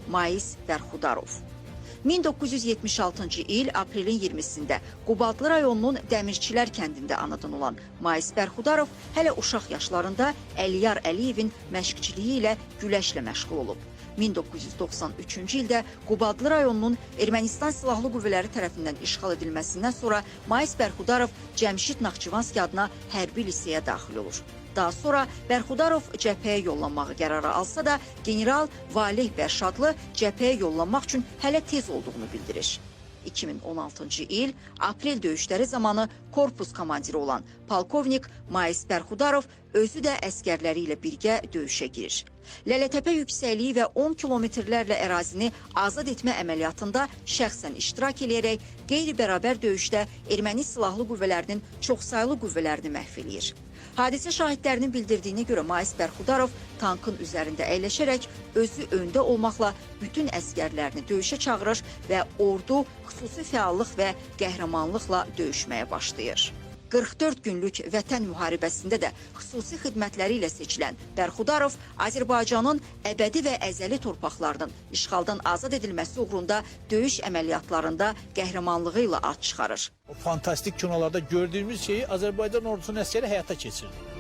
Mais Bərxudarov. 1976-cı il aprelin 20-sində Qubadlı rayonunun Dəmirçilər kəndində anadan olan Mais Bərxudarov hələ uşaq yaşlarında Əliyar Əliyevin məşqçiliyi ilə güləşlə məşğul olub. 1993-cü ildə Qubadlı rayonunun Ermənistan Silahlı Qüvvələri tərəfindən işğal edilməsindən sonra Mais Bərxudarov Cəmşid Naxçıvanski adına hərbi liseyə daxil olur. Daha sonra Bərxudarov cəbhəyə yollanmağı qərarı alsa da, general Valeh Bərşadlı cəbhəyə yollanmaq üçün hələ tez olduğunu bildirir. 2016-cı il aprel döyüşləri zamanı korpus komandiri olan polkovnik Mais Bərxudarov özü də əskərləri ilə birgə döyüşə girir. Lələtəpə yüksəkliyi və 10 kilometrlərlə ərazini azad etmə əməliyyatında şəxsən iştirak eləyərək qeyri-bərabər döyüşdə erməni silahlı qüvvələrinin çoxsaylı qüvvələrini məhv eləyir. Hadisə şahidlərinin bildirdiyinə görə Mais Bərxudarov tankın üzərində əyləşərək özü öndə olmaqla bütün əskərlərini döyüşə çağırır və ordu xüsusi fəallıq və qəhrəmanlıqla döyüşməyə başlayır. 44 günlük vətən müharibəsində də xüsusi xidmətləri ilə seçilən Bərxudarov Azərbaycanın əbədi və əzəli torpaqlarının işğaldan azad edilməsi uğrunda döyüş əməliyyatlarında qəhrəmanlığı ilə ad çıxarır. O fantastik kinolarda gördüğümüz şeyi Azerbaycan ordusunun əsgəri həyata keçirdi.